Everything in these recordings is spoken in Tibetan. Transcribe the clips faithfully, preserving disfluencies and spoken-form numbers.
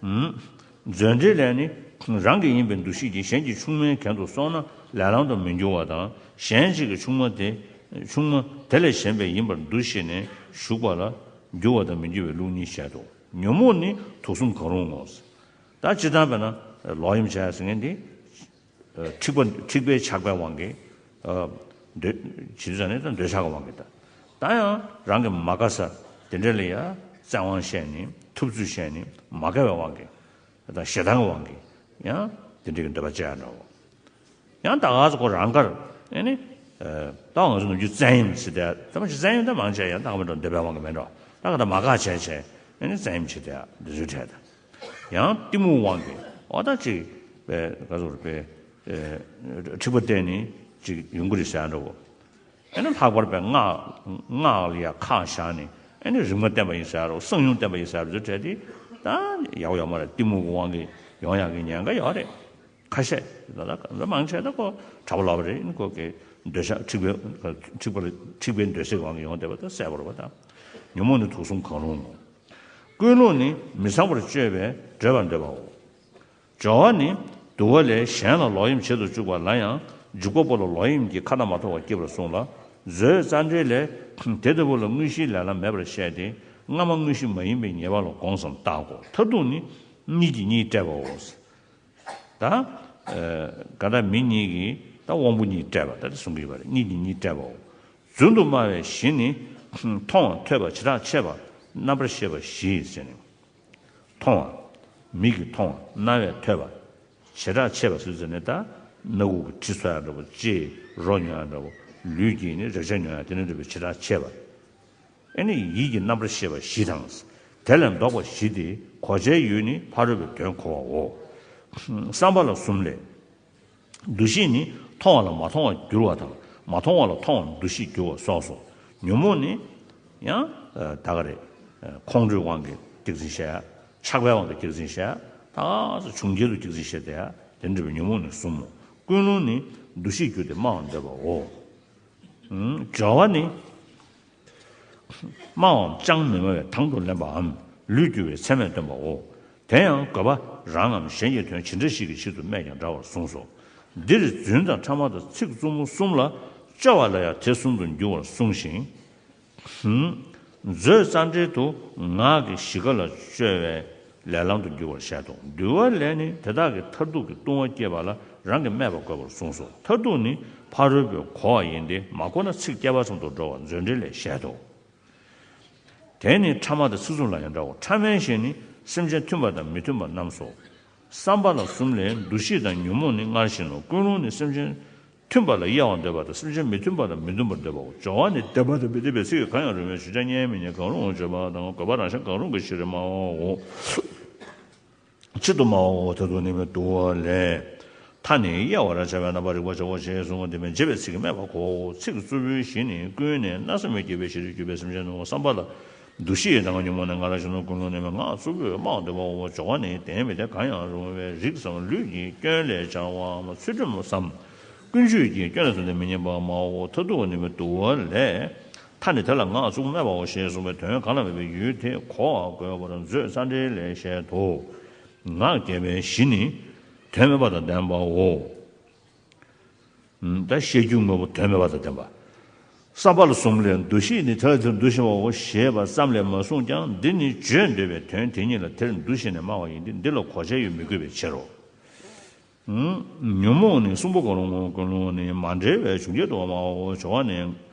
མཛོད་འགྲེལ་ལས་ནི། རང་གི་ཡིན་པའི་འདུ་ཤེས་ཀྱིས་གཞན་གྱི་ཆུང་མའི་རྒྱན་དུ་སོང་ན་ལེགས་ལམ་དུ་མི་འགྱུར་བ་དང་། གཞན་གཅིག་གི་ཆུང་མ་དེ། ཆུང་མ་དེ་ལས་གཞན་པའི་ཡིན་པར་འདུ་ཤེས་ནས་ཞུགས་པ་ལ་འགྱུར་བ་དང་མི་འགྱུར་བའི་ལུགས་གཉིས་བཤད་དོ། ཉོན་མོངས་ནི་དུག་གསུམ་གང་རུང་ངོ་། ད་སྤྱིར་བཏང་བས་ན་ལོག་གཡེམ་བྱས་ཟེར་མཁན་འདི། འཁྲིག་པ་འཁྲིག་པའི་ཆགས་པའི་དབང་གིས། འདོད་ཇི་ལྟར་ནི་ད་འདོད་ཆགས་ཀྱི་དབང་གིས་ད། ད་ཡང་རང་གི་མ་དགའ་ས་དེ་འདྲ་ལ་ཡང་བཙན་དབང་བཤད་ནས་ཐུབ་ཚོད་བཤད་ནས་མ་དགའ་བའི་དབང་གིས། ད་ཞེ་སྡང་གི་དབང་གིས་ཡང་དེ་འདྲ་གི་འདོད་པ་སྐྱེ་ཡ་འདྲ་བོ། ཡང་ད་ག་ཚོད་ཁོ་རང་གར་ཨེ་ནི། ད་ང་ཚོ་ནམ་རྒྱུན་བཙན་གཡེམ་ཟེར་ཏེ་ད་མ་གཞི་བཙན་གཡེམ་ད་མང་ཆེ་ཡང་ད་ག་མི་འགྲོ་འདོད་པའི་དབང་གིས་མེད་འགྲོ། ད་ག་ད་མ་དགའ་བྱས་བྱས་ཨེ་ནི་བཙན་གཡེམ་བྱེད་དེ་འདི་ཚོའི་གྲས་ད། ཡང་གཏི་མུག་དབང་གིས་འོ་ད་ཅིག་པའི་ག་ཚོད་པའི། འཁྲིག་པ་བསྟེན་ནས་ཅིག་ཡོང་གི་རེད་ཟེར་འགྲོ་བོ། ཨེ་ནི་ལྷག་པར་པའི་སྔགས། སྔགས་ལ་ཡ་ཁག་བཞག་ནས་ཨེ་ནི་རིག་མ་བསྟེན་པ་ཡིན་ཟེར་རོ། གསང་ཡུམ་བསྟེན་པ་ཡིན་ཟེར་རོ་བྲལ་ཏེ། ད་ཡག་ཡོག་མ་རེད། གཏི་མུག་གི་དབང་གིས་ཡོང་ཡག་གི་ཉེན་ཁ་ཡོད་རེད། ཁ་ཤས་ད་ལ་ད་མང་ཆེ་ད་ཁོ་གྲྭ་པ་ལབ་པ་རེད། ཨེ་ནི་ཁོ་གི་འདོད་ཆགས་འཁྲིག་པའི་འཁྲིག་པ་འཁྲིག་པའི་འདོད་སྲེད་དབང་གིས་ཡོང་བསྡད་པ་ད་གསལ་པོ་རེད་པ། ད་ཉོན་མོངས་ནི་དུག་གསུམ་གང་རུང་ངོ་། ཀུན་སློང་ནི་མི་ཚངས་པར་སྤྱོད་པས་བགྲོད་པར་འདོད་པའོ། སྦྱོར་བ་ནི། དུ་བ་ལས་གཞན་ལ་ལོག་གཡེམ་བྱེད་དུ་བཅུག་པ་ལ་ཡང་འཇུག་པ་པོ་ལ་ལོག་གཡེམ་གྱི་ཁ་ན་མ་ཐོ་བ་སྐྱེ་བར་གསུངས་ལ། མཛོད་རྩ་འགྲེལ་ལས། དེ་ལྟ་བུ་ལ་དངོས་གཞིའི་ལེགས་ལམ་མེད་པར་བཤད་དེ། སྔ་མ་དངོས་གཞི་མ་ཡིན་པའི་ཉེས་པ་ལ་དགོངས་སམ་བརྟག་གོ། མཐར་ཐུག་ནི། གཉིས་ཀྱིས་གཉིས་བསྐྲད་པའོ། ད། ག་ད་མི་གཉིས་ཀྱིས་ད་དབང་པོ་གཉིས་བསྐྲད་པ་ད་དེ་གསུང་གི་ཡོད་པ་རེད། གཉིས་ཀྱིས་གཉིས་བསྐྲད་པའོ། རྫུན་དུ་སྨྲ་བའི་གཞི་ནི། མཐོང་བ་ཐོས་པ་བྱེ་བྲག་ཕྱེད་པ་རྣམ་པར་ཤེས་པ་བཞི་ཟེར་ནས། མཐོང་བ། མིག་གིས་མཐོང་བ། རྣ་བས་ཐོས་པ། བྱེ་བྲག་ཕྱེད་པ་ཟེར་ཟེར་ནས་ད། སྣ་ཁུག་གི་དྲི་ཚོར་ཡ་འདྲ་པོ། ལྕེས་རོ་མྱོང་ཡ་འདྲ་པོ། ལུས་ཀྱིས་ནི་རེག་བྱ་མྱོང་ཡ་དེ་ནི་འདྲ་པོའི་བྱེ་བྲག་ཕྱེད་པ། ཨེ་ནི་ཡིད་ཀྱི་རྣམ་པར་ཤེས་པ་བཞི་དང་། དེ་ལས་ལྡོག་པ་བཞི་སྟེ་གོ་ཆའི་ཡུལ་ནི་ཕ་རོལ་པོའི་དོན་གོ་བའོ། བསམ་པ་ལ་གསུམ་ལས། འདུ་ཤེས་ནི་མཐོང་བ་ལ་མ་མཐོང་བར་འགྱུར་བ་དང་མ་མཐོང་བ་ལ་མཐོང་བར་འདུ་ཤེས་འགྱུར་བ་སོགས་སོ། ཉོན་མོངས་ནི། ཡང་། ད་ག་རེ། ཁོང་ཁྲོའི་དབང་གིས་སྐྱེ་འཛིན་བྱེད་ཡ། ཆགས་པའི་དབང་གིས་སྐྱེ་འཛིན་བྱེད་ཡ། ད་ག་ས་བྱུང་རྒྱལ་དུ་སྐྱེ་འཛིན་བྱེད་དེ་ཡ། དེ་འདྲ་བའི་ཉོན་མོངས་ནི་གསུམ་མོ། ཀུན་སློང་ནི་འདུ་ཤེས་བསྒྱུར་ཏེ་སྨྲ་བར་འདོད་པའོ། སྦྱོར་བ་ནི། སྨྲ་བའམ་ཅང་མི་སྨྲ་བའི་དང་དུ་ལེན་པའམ་ལུས་བསྒྱུར་བའི་མཚན་མས་སྟོན་པའོ། དེ་ཡང་དགོས་པ་རང་ངམ་གཞན་གྱི་དོན་ཇི་འདྲ་ཞིག་གི་ཕྱིར་དུ་སྨྲས་ཀྱང་འདྲ་བར་གསུངས་སོ། འདིར་རྫུན་དང་ཕྲ་མ་དང་ཚིག་རྩུབ་མོ་གསུམ་ལ་སྦྱོར་བ་ལ་ཡང་དེ་གསུམ་དུ་འགྱུར་བར་གསུངས་ཤིང་། མཛོད་རྩ་འགྲེལ་དུ་ངག་གི་གཞི་ཀ་ལ་སྤྱོད་པའི་ལེགས་ལམ་དུ་འགྱུར་བར་བཤད་དོ། འདུལ་བ་ལས་ནི་དེ་དག་གི་མཐར་ཐུག་གི་ལྟུང་བ་སྐྱེས་པ་ལ་རང་གིས་སྨྲས་པ་དགོས་པར་གསུངས་སོ། མཐར་ཐུག་ནི་ཕ་རོལ་པོས་གོ་བ་ཡིན་ཏེ་མ་གོ་ན་ཚིག་བསྐལ་པ་ཙམ་དུ་འགྲོ་བར་མཛོད་འགྲེལ་ལས་བཤད་དོ། དེ་ནི་ཕྲ་མ་དང་ཚིག་རྩུབ་ལ་ཡང་འདྲའོ། ཕྲ་མའི་གཞི་ནི་སེམས་ཅན་མཐུན་པ་དང་མི་མཐུན་པ་རྣམས་སོ། བསམ་པ་ལ་གསུམ་ལས་འདུ་ཤེས་དང་ཉོན་མོངས་ནི་སྔར་བཞིན་ནོ། ཀུན་སློང་ནི་སེམས་ཅན་མཐུན་པ་ལ་གཡེལ་བར་འདོད་པ་དང་སེམས་ཅན་མི་མཐུན་པ་དང་མི་འདུན་པར་འདོད་པའོ། སྦྱོར་བ་ནི་བདེན་པ་དང་མི་བདེན་པའི་ཚིག་གང་ཡང་རུང་བའི་ཞེས་བྱ་མཉན་མི་མཉན་གང་རུང་བརྗོད་པ་དང་དགོས་པ་རང་གཞན་གང་རུང་གི་ཕྱིར་སྨྲའོ། ཆེད་དུ་སྨྲའོ། མཐར་ཐུག་ནི་མི་འདུལ་བ་ལས། མཐའ་ནི་དབྱེ་བར་བྱ་བའི་རྣམ་པར་རིག་པ་བྱའོ་ཞེས་གསུངས་པ་འདི་མིན་འབྱེད་པའི་ཚིག་གིས་སྨྲས་པ་གོ། ཚིག་རྩུབ་པོའི་གཞི་ནི་ཀུན་ནས་མནར་སེམས་ཀྱིས་བསྐྱེད་པའི་ཞེ་སྡང་གྱུར་པའི་སེམས་ཅན་ནོ། བསམ་པ་ལ་འདུ་ཤེས་དང་ཉོན་མོངས་ནི་སྔར་བཞིན་ནོ། ཀུན་སློང་ནི་མི་ངག་རྩུབ་པོས་སྨྲ་བར་འདོད་པའོ། སྦྱོར་བ་ནི་བདེན་མི་བདེན་གང་ཡང་རུང་བའི་རིགས་སམ་ལུས་ཀྱི་སྐྱོན་ལས་སྦྱར་བའམ་ཚུལ་ཁྲིམས་སམ་ཀུན་སྤྱོད་ཀྱི་སྐྱོན་ལས་བརྩམས་ཏེ་མི་སྙན་པར་སྨྲའོ། མཐར་ཐུག་ནི་མི་འདུལ་བ་ལས། མཐའ་ནི་དེ་ལ་ངག་རྩུབ་སྨྲས་པའོ་ཞེས་གསུངས་པའི་དོན་གང་ལ་འབད་པའི་ཡུལ་དེ་གོ་བར་འགོད་པར་མཛོད་རྩ་འགྲེལ་ལས་བཤད་དོ། ངག་འཁྱལ་པའི་གཞི་ནི་དོན་མེད་པ་དང་ལྡན་པའོ། ད་བཤད་རྒྱུ་དངོས་པོ་དོན་མེད་པ་དང་ལྡན་པ། བསམ་པ་ལ་གསུམ་ལས་འདུ་ཤེས་ནི་དེ་ལ་དེར་འདུ་ཤེས་པའོ་ཞེས་པ་ཙམ་ལས་མ་གསུངས་ཀྱང་འདི་ནི་བརྗོད་འདོད་པའི་དོན་དེ་ཉིད་ལ་དེར་འདུ་ཤེས་ནས་སྨྲ་བ་ཡིན་ཏེ་འདི་ལ་གོ་ཆའི་ཡུལ་མི་དགོས་པའི་ཕྱིར་རོ། ཉོན་མོངས་ནི་གསུམ་པོ་གང་རུང་ངོ་། ཀུན་སློང་ནི་མ་འབྲེལ་བའི་བྱུང་རྒྱལ་དུ་སྨྲའོ། སྦྱོར་བ་ནི་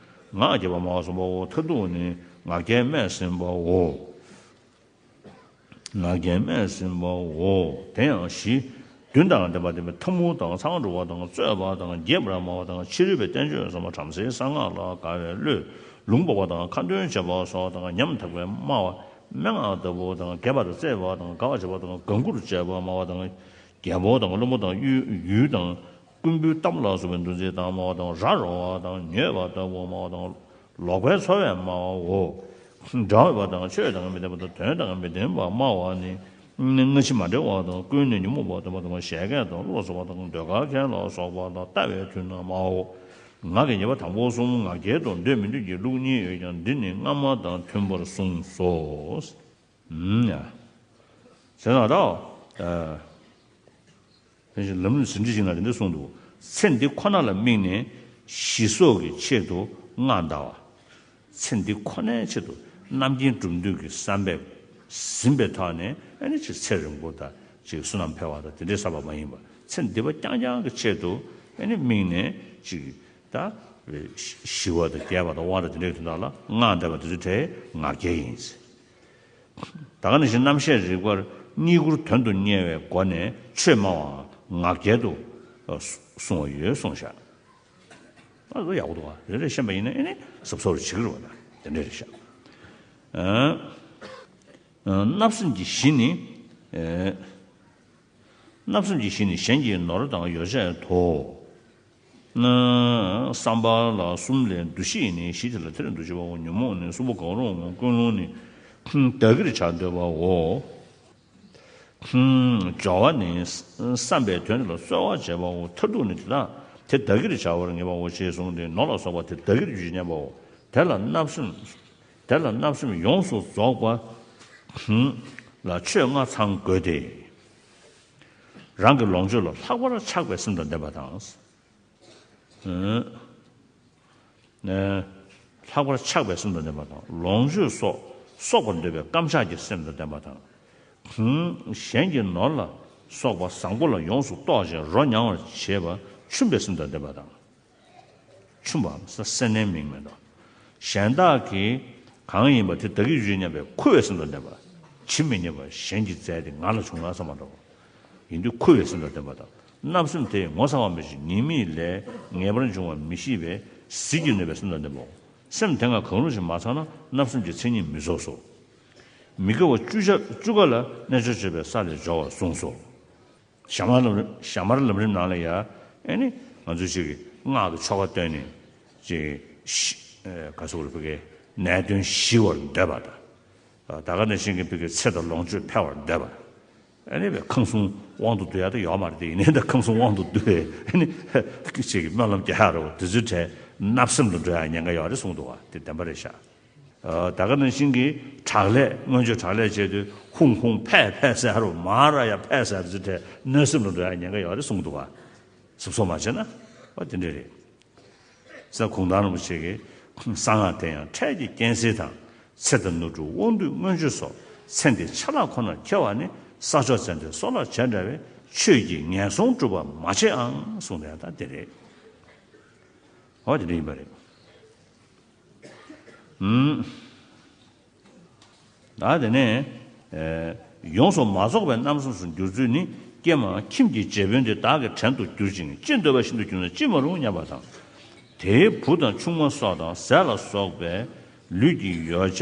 ངག་འཁྱལ་པ་སྨྲ་བ་གསུམ་པའོ། མཐར་ཐུག་ནི་ངག་འཁྱལ་སྨྲས་ཟིན་པའོ། ངག་འཁྱལ་སྨྲས་ཟིན་པའོ། དེ་ཡང་གཞི་བདུན་དང་ལྡན་པ་སྟེ་ཐལ་མོ་དང་ཚངས་བུག་འགྲོ་བ་དང་རྩོད་པ་དང་རྒྱས་པར་སྨྲ་བ་དང་ཕྱི་རོལ་པའི་བསྟན་བཅོས་སམ་བྲམ་ཟེའི་གསང་སྔགས་ལ་དགའ་བའི་བློས་ལུང་འབོགས་པ་དང་ཁ་འདོན་བྱེད་པ་སོགས་དང་ཉམ་ཐག་པའི་སྨྲ་བ་སྨྲེ་སྔགས་ལྟ་བུ་དང་རྒྱས་པ་དང་བརྩེ་བ་དང་དགའ་བར་བྱེད་པ་དང་དགའ་མགུར་བྱེད་པ་སྨྲ་བ་དང་། རྒྱལ་པོ་དང་བློན་པོ་དང་ཡུལ་ཡུལ་དང་། རྐུན་པོའི་གཏམ་ལ་སོགས་པའི་འདུ་འཛི་དང་སྨྲ་བ་དང་། ར་རོ་བ་དང་མྱོས་པ་ལྟ་བུ་སྨྲ་བ་དང་། ལོག་པའི་འཚོ་བས་སྨྲ་བའོ། འདྲ་བ་དང་ཆོས་དང་མི་ལྡན་པ་དང་དོན་དང་མི་ལྡན་པ་སྨྲ་བ་ནི། སྔ་ཕྱི་མ་འབྲེལ་བ་དང་ཀུན་ནས་ཉོན་མོངས་པ་སྟོན་པ་དང་བཞད་གད་དང་བློ་ལ་སོགས་པ་དང་ཟློས་གར་མཁན་ལ་སོགས་པ་དང་ལྟ་བའི་དུས་ན་སྨྲའོ། ངག་གི་ཉེས་པ་དང་པོ་གསུམ་ངག་འཁྱལ་དུ་འདོད་མི་འདོད་ཀྱི་ལུགས་གཉིས་ཡོད་ཀྱང་འདི་ནི་སྔ་མ་དང་མཐུན་པར་གསུངས་སོ། ཨུམ། ཡ། ཟེར་ན་ད། ཨ། ལམ་རིམ་ཟིན་བྲིས་ཤིག་ན་དེ་འདྲ་གསུངས་འདུག་ཚེ་འདི་ཁོ་ན་ལ་དམིགས་ནས་ཞི་སོགས་ཀྱི་ཆེད་དུ་སྔགས་བཟླ་བ། ཚེ་འདི་ཁོ་ནའི་ཆེད་དུ་རྣམ་མཁྱེན་གྲུབ་འདུས་ཀྱི་བསམ་པས་ཟིན་པའི་ཐོག་ནས་ཨ་ནི་ཅིག་ཚེ་རིང་པོ་དང་ཅིག་བསོད་ནམས་འཕེལ་བ་དང་དེ་འདྲའི་བསམ་པ་མ་ཡིན་པ། ཚེ་འདི་པ་རྐྱང་རྐྱང་གི་ཆེད་དུ་ཨ་ནི་དམིགས་ནས་ཅིག་ད་ཞི་བ་དང་རྒྱས་པ་དང་དབང་དང་དེ་འདྲའི་དོན་དག་ལ་སྔགས་བཟླས་པ་དེ་ཚོའི་གྲས་ངག་འཁྱལ་ཡིན། ད་ག་ནང་བཞིན་རྣམ་བཤད་རིག་པར་རྙེད་བཀུར་དོན་དུ་གཉེར་བའི་སྒོ་ནས་ཆོས་སྨྲ་བའང་ངག་འཁྱལ་དུ་གསུང་བ་ཡོད་གསུངས་ཤག་ཨ་ལོ་ཡག་པོ་འདུག་ཨ། རེ་རེ་ཤེས་པ་ཡིན་ན་ཨེ་ནི་གཟབ་གཟབ་རུ་བྱེད་ཀྱི་རེད་བ་ད་དེ་འདྲ་རེད་ཤག་ཨ། བརྣབ་སེམས་ཀྱི་གཞི་ནི། ཨེ། བརྣབ་སེམས་ཀྱི་གཞི་ནི་གཞན་གྱི་ནོར་དང་ཡོ་བྱད་དོ། བསམ་པ་ལ་གསུམ་ལས་འདུ་ཤེས་ནི་གཞི་དེ་ལ་ཐེ་རེ་འདུ་བྱེད་པའོ། ཉོན་མོངས་ནི་གསུམ་པོ་འགག་རུང་ངོ་། ཀུན་སློང་ནི་བདག་གིར་བྱ་འདོད་པའོ། སྦྱོར་བ་ནི་བསམ་པའི་དོན་དེ་ལ་གསོལ་བ་བྱེད་པའོ། མཐར་ཐུག་ནི་དེ་དག་དེ་བདག་གིར་བྱ་བར་ངེས་པའོ་ཞེས་གསུངས་ཏེ། ནོར་ལ་སོགས་པ་དེ་བདག་གིར་རྒྱུ་ཞེས་སྙམ་པའོ། དེ་ལ་བརྣབ་སེམས་དེ་ལ་བརྣབ་སེམས་ཡོངས་སུ་རྫོགས་པ་ལ་ཆོས་ལྔ་ཚང་དགོས་ཏེ། རང་གི་ལོངས་སྤྱོད་ལ་ལྷག་པར་ཆགས་པའི་སེམས་དང་ལྡན་པ་དང་། ལྷག་པར་ཆགས་པའི་སེམས་དང་ལྡན་པ་དང་། ལོངས་སྤྱོད་སོགས་གསོག་པར་འདོད་པའི་བརྐམ་ཆགས་ཀྱི་སེམས་དང་ལྡན་པ་དང་། གཞན་གྱི་ནོར་ལ་སོགས་པ་བཟང་པོ་ལ་ཡོངས་སུ་རྟོག་ཅིང་རོ་མྱང་བར་བྱེད་པ་ཆུམ་པའི་སེམས་དང་ལྡན་པ་དང་། ཆུམ་པའམ་སེར་སྣའི་མིང་མེད་དོ། གཞན་དག་གིས་གང་ཡིན་པ་དེ་བདག་གི་ཡུལ་སྙམ་པའི་ཁུ་བའི་སེམས་དང་ལྡན་པ། ཇི་མི་སྙམ་པ་གཞན་གྱིས་བཙལ་ཏེ་ང་ལ་བྱུང་ན་བསམ་པ་འདྲ་བ། ཡིན་དུས་ཁུ་བའི་སེམས་དང་ལྡན་པ་དང་། བརྣབ་སེམས་དེས་ངོ་ཚ་བ་མི་ཤེས། ཉེས་དམིགས་ལས་ངེས་པར་འབྱུང་བ་མི་ཤེས་པས་ཟིལ་གྱིས་གནོན་པའི་སེམས་དང་ལྡན་པའོ། སེམས་དེ་ལྔ་གང་རུང་ཞིག་མ་ཚང་ན་བརྣབ་སེམས་ཀྱི་མཚན་ཉིད་མི་རྫོགས་སོ། མི་དགེ་བ་བཅུ་ཆ་བཅུ་ཀ་ལ་རྣལ་འབྱོར་སྤྱོད་པའི་ས་ལས་སྦྱོར་བར་གསུངས་སོ། ཞྭ་དམར་ལམ་རིམ་ཞྭ་དམར་ལམ་རིམ་ནང་ལ་ཡ། ཨེ་ནི་ང་ཚོ་ཅིག་གི་སྔགས་ཀྱི་ཆོ་ག་བཏོན་ནས་ཅིག་ཤི་ཨེ་ག་ཟེར་དགོས་རེད། ཕ་གི་ནད་གདོན་ཞི་བར་འདོད་པ་དང་། ད་ག་ནང་བཞིན་གྱི་ཕ་གི་ཚེ་དང་ལོངས་སྤྱོད་འཕེལ་བར་འདོད་པ། ཨེ་ནི་བས་ཁང་གསུམ་དབང་དུ་བསྡུ་ཡ་ད་ཡོད་མ་རེད་དེ། ཡིན་ནའི་ད་ཁང་གསུམ་དབང་དུ་བསྡུ་བས་ཨེ་ནི་ཅིག་གི་སྨོན་ལམ་རྒྱག་ཡ་རེད་བ། དེ་ཚོའི་གྲས་བརྣབ་སེམས་དུ་འགྲོ་ཡ་ཉེན་ཁ་ཡོད་རེད་གསུངས་འདུག་བ། དེ་བདེན་པ་རེད་ཤག་ཨ། ད་ག་ནང་བཞིན་གྱི་དྲག་ལས་མངོན་སྤྱོད་དྲག་ལས་བྱས་དུས་ཧུང་ཧུང་ཕད་ཕད་ཟེར་རུ་མ་ར་ཡ་ཕད་ཟེར་ཚུལ་དེ་གནོད་སེམས་ལ་འགྲོ་ཡ་ཉེན་ཁ་ཡོད་རེད་གསུངས་འདུག་བ། གཟབ་གཟབ་མ་བྱས་ན་བ་དེ་འདྲ་རེད། ས་གུང་ཐང་རིན་པོ་ཆེ་གིས་གསང་སྔགས་དེ་ཡང་འཕྲལ་གྱི་རྐྱེན་སེལ་དང་། ཚེ་དང་ནོར་འཁྲུལ་དབང་སྡུད་མངོན་སྤྱོད་སོགས་ཚེ་འདིའི་ཆ་ལག་ཁོ་ནར་འཁྱེར་བ་ནི་ས་ཕྱོགས་ཚེ་འདིར་སོལ་བ་བྱས་འདྲ་བས་ཆོས་ཀྱིས་ངན་སོང་སྒྲུབ་པ་མ་བྱེད་ཨང་གསུངས་ཏེ་ད་དེ་རེད། འོ་དེ་འདྲ་ཡིན་པ་རེད། ཨུམ། ད་དེ་ནས། ཨེ། ཡོངས་སུ་མ་རྫོགས་པའི་རྣམ་སེམས་སུ་འགྱུར་ཚུལ་ནི། ཀྱེ་མ། ཁྱིམ་གྱི་རྗེ་དཔོན་དེ་བདག་གི་བྲན་དུ་གྱུར་ཅིང་ཅི་འདོད་པ་བཞིན་དུ་གྱུར་ན་ཅི་མ་རུང་སྙམ་པ་དང་། དེའི་བུ་དང་ཆུང་མ་སོགས་དང་ཟས་ལ་སོགས་པའི་ལུས་ཀྱི་ཡོ་བྱད་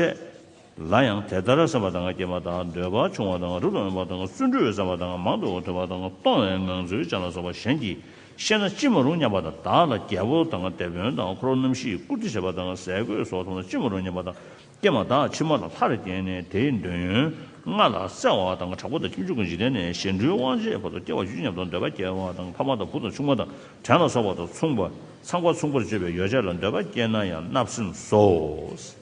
ལ་ཡང་དེ་ལྟར་བསམ་པ་དང་། ཀྱེ་མ། བདག་འདོད་པ་ཆུང་བ་དང་རབ་ཏུ་བྱུང་བ་དང་བརྩོན་འགྲུས་བསམ་པ་དང་མང་དུ་ཐོས་པ་དང་གཏོང་བའི་ངང་ཚུལ་ཅན་ལ་སོགས་པ་གཞན་གྱིས་ཤེས་ན་ཅི་མ་རུང་སྙམ་པ་དང་། བདག་ལ་རྒྱལ་པོ་དང་སྡེ་དཔོན་དང་འཁོར་རྣམ་བཞིས་བཀུར་སྟི་བྱེད་པ་དང་ཟས་གོས་སོགས་མཐོང་ན་ཅི་མ་རུང་སྙམ་པ་དང་། ཀྱེ་མ། བདག་ཕྱི་མ་ལ་ལྷར་བསྐྱེད་ནས་དེའི་འདོད་ཡོན་ལྔ་ལ་བརྩེ་བ་དང་དྲག་པོ་དང་ཁྱིམ་བྱུང་གི་འཇིག་རྟེན་ནས་གཞན་འཕྲུལ་དབང་བྱེད་བར་དུ་སྐྱེ་བར་གྱུར་སྙམ་དུ་འདོད་པ་སྐྱེ་བ་དང་། ཕ་མ་དང་བུ་དང་ཆུང་མ་དང་བྲན་ལ་སོགས་པ་དང་མཚུངས་པ་ཚང་པ་མཚུངས་པར་སྤྱོད་པའི་ཡོ་བྱད་ལ་འདོད་པ་སྐྱེས་ན་ཡང་བརྣབ་སེམས་སོ།